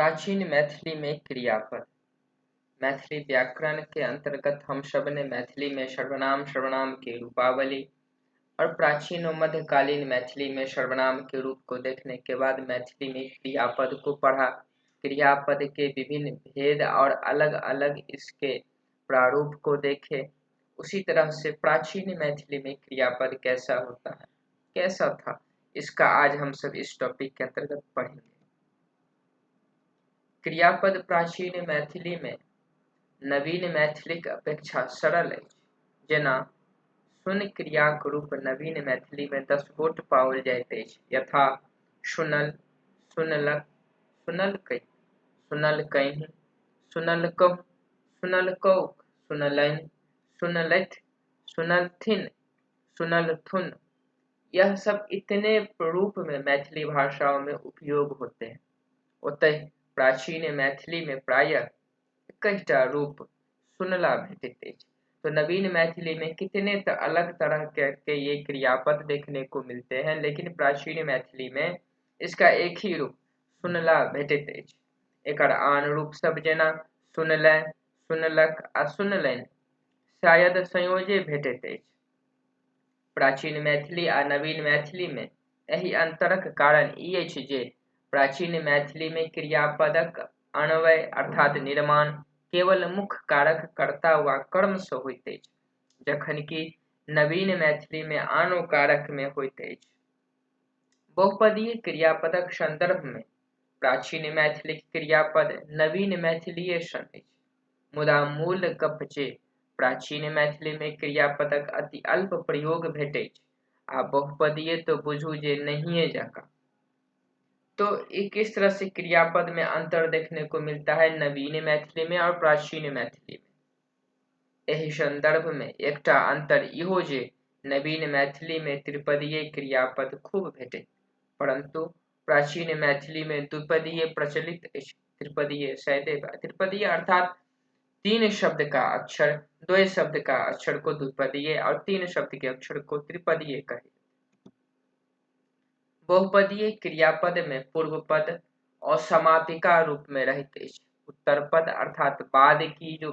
प्राचीन मैथिली में क्रियापद। मैथिली व्याकरण के अंतर्गत हम सब ने मैथिली में सर्वनाम, सर्वनाम के रूपावली और प्राचीन और मध्यकालीन मैथिली में सर्वनाम के रूप को देखने के बाद मैथिली में क्रियापद को पढ़ा। क्रियापद के विभिन्न भेद और अलग-अलग इसके प्रारूप को देखे। उसी तरह से प्राचीन मैथिली में क्रियापद कैसा होता है, कैसा था, इसका आज हम सब इस टॉपिक के अंतर्गत पढ़ेंगे। क्रियापद प्राचीन मैथिली में नवीन मैथिलीक अपेक्षा सरल अछि। जेना सुन क्रियाक रूप नवीन मैथिली में 10 गोट पाओल जाइत अछि, यथा सुनल, सुनलक, सुनलकै, सुनलकैन्ह, सुनलकहु, सुनलकौक, सुनलनि, सुनलथि, सुनलथिन, सुनलथुन। यह सब इतने रूप में मैथिली भाषाओं में उपयोग होते हैं। ओतहि प्राचीन मैथिली में प्रायः 21टा रूप सुनला भेटैत अछि। तो नवीन मैथिली में कितने तो अलग तरह के ये क्रियापद देखने को मिलते हैं, लेकिन प्राचीन मैथिली में इसका एक ही रूप सुनला भेटैत अछि। एकर आन रूप सब जेना सुनलै, सुनलक आ सुनलनि शायद संयोजे भेटैत अछि। प्राचीन मैथिली आ नवीन मैथिली में एहि अंतरक कारण ई अछि जे प्राचीन मैथिली में क्रियापदक अन्वय अर्थात निर्माण केवल मुख्य कारक कर्ता वा कर्म से होइत अछि, जखन कि नवीन मैथिली में आनो कारक में होइत अछि। बहुपदीय क्रियापदक संदर्भ में प्राचीन मैथिलीक क्रियापद नवीन मैथिलीये सन अछि, मुदा मूल गप जे प्राचीन मैथिली में क्रियापदक अति अल्प प्रयोग भेटैछ आ बहुपदीय तो बुझू जे नहिये जकाँ। तो एक इस तरह से क्रियापद में अंतर देखने को मिलता है नवीन मैथिली में और प्राचीन मैथिली में। एहि संदर्भ में एकटा अंतर इहो जे नवीन मैथिली में त्रिपदीय क्रियापद खूब भेटैत, परंतु प्राचीन मैथिली में द्विपदीय प्रचलित अछि। त्रिपदीय शायदे, त्रिपदीय अर्थात 3 शब्द का अक्षर, 2 शब्द का अक्षर को द्विपदीय और 3 शब्द के अक्षर को त्रिपदीय कहे। बहुपदीय क्रियापद में पूर्व पद और समापिका रूप में रहते अछि। उत्तर पद अर्थात बाद की जो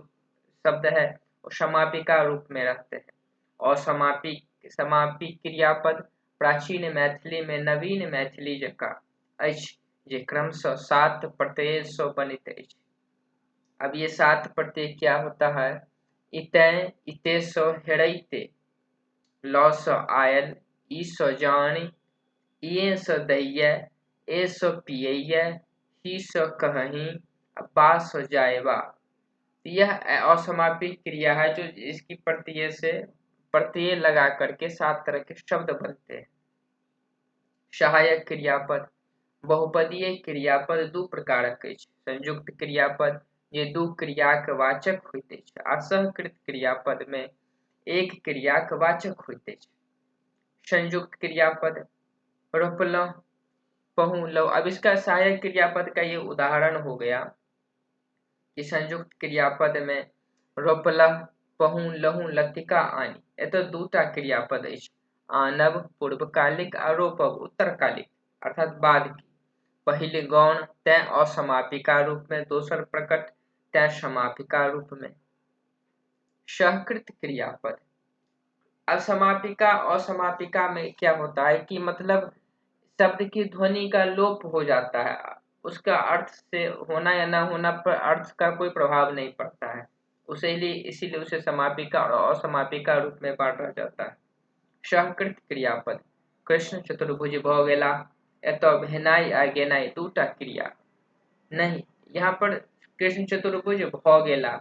शब्द है वो समापिका रूप में रहते हैं। और समापी क्रियापद प्राचीन मैथिली में नवीन मैथिली जकाँ अछि, जे क्रमशः 7 प्रत्यय सँ बनैत अछि। अब ये 7 प्रत्यय क्या होता है? इतै, इते सँ हेरैते, ल सँ आयल, ई सँ जानि, इए सँ दैये, ए सँ पियैये, ही सँ कहही, बा सँ जायबा। यह असमापी क्रिया है जो इसकी प्रत्यय से प्रत्यय लगा करके 7 तरह के शब्द बनते हैं। सहायक क्रियापद। बहुपदीय क्रियापद 2 प्रकारक अछि। संयुक्त क्रियापद जे 2 क्रियाक वाचक होइत अछि आ सहकृत क्रियापद में 1 क्रियाक वाचक होइत अछि। संयुक्त क्रियापद रोपलहुँ, पहुँलहुँ। अब इसका सहायक क्रियापद का ये उदाहरण हो गया कि संयुक्त क्रियापद में रोपलहुँ, पहुँलहुँ, लतिका आनि, एतऽ 2टा क्रियापद अछि। आनब पूर्वकालिक आ रोपब उत्तरकालिक अर्थात बाद की। पहिल गौण तैं असमापिका रूप में, दोसर प्रकट तैं समापिका रूप में। सहकृत क्रियापद। असमापिका असमापिका में क्या होता है कि शब्द की ध्वनि का लोप हो जाता है, उसका अर्थ से होना या ना होना पर अर्थ का कोई प्रभाव नहीं पड़ता है, इसीलिए उसे समापिका और असमापिका रूप में बांटा जाता है। सहकृत क्रियापद। कृष्ण चतुर्भुज भ गेला, एतऽ भेनाइ आ गेनाइ 2टा क्रिया नहीं, यहाँ पर कृष्ण चतुर्भुज भ गेला,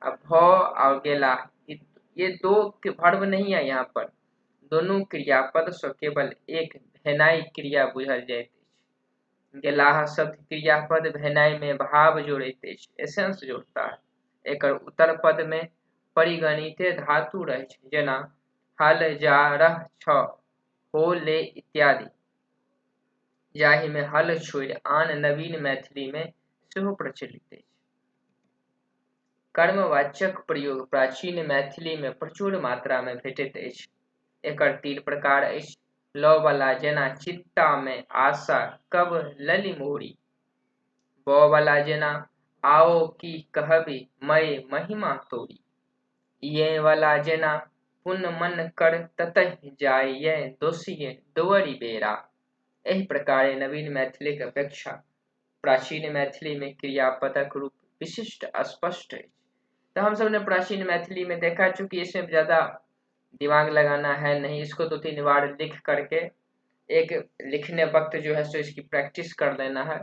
अब भ और गेला ये 2 के वर्ब नहीं है, यहाँ पर दोनों क्रियापद से केवल एक भेनाइ क्रिया बुझल जाइत अछि। गेलाह शब्द क्रियापद भेनाइ में भाव जोड़ैत अछि, एसेंस जोड़ता है। एकर उत्तर पद में परिगणिते धातु रहै छै, जेना हल, जा, रह, छ, हो, ले इत्यादि, जाहि में हल छोड़ि आन नवीन मैथिली में सेहो प्रचलित अछि। कर्मवाच्यक प्रयोग प्राचीन मैथिली में प्रचुर मात्रा में भेटैत अछि। एकर 3 प्रकार अछि। ल वाला जेना चित्ता में आशा कब ललि मोरी, ब वाला जेना आओ की कहबी मय महिमा तोरी। ये वाला जेना पुन मन कर ततहि जाइए दोषिये दोअरी बेरा। एहि प्रकारे नवीन मैथिलीक अपेक्षा प्राचीन मैथिली में क्रियापदक रूप विशिष्ट स्पष्ट अछि। तो हम सब ने प्राचीन मैथिली में देखा, चूंकि इसमें ज्यादा दिमाग लगाना है नहीं, इसको 2-3 बार लिख करके एक लिखने वक्त जो है सो इसकी प्रैक्टिस कर लेना है।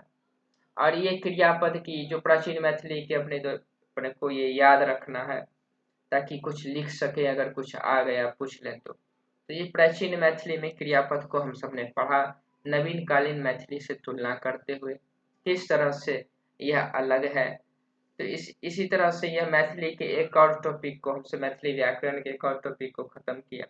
और ये क्रियापद की जो प्राचीन मैथिली के अपने अपने को ये याद रखना है ताकि कुछ लिख सके अगर कुछ आ गया पूछ लें तो। तो ये प्राचीन मैथिली में क्रियापद को हम सब ने पढ़ा, नवीन कालीन मैथिली से तुलना करते हुए किस तरह से यह अलग है। तो इसी तरह से यह मैथिली के एक और टॉपिक को, हमसे मैथिली व्याकरण के एक और टॉपिक को खत्म किया।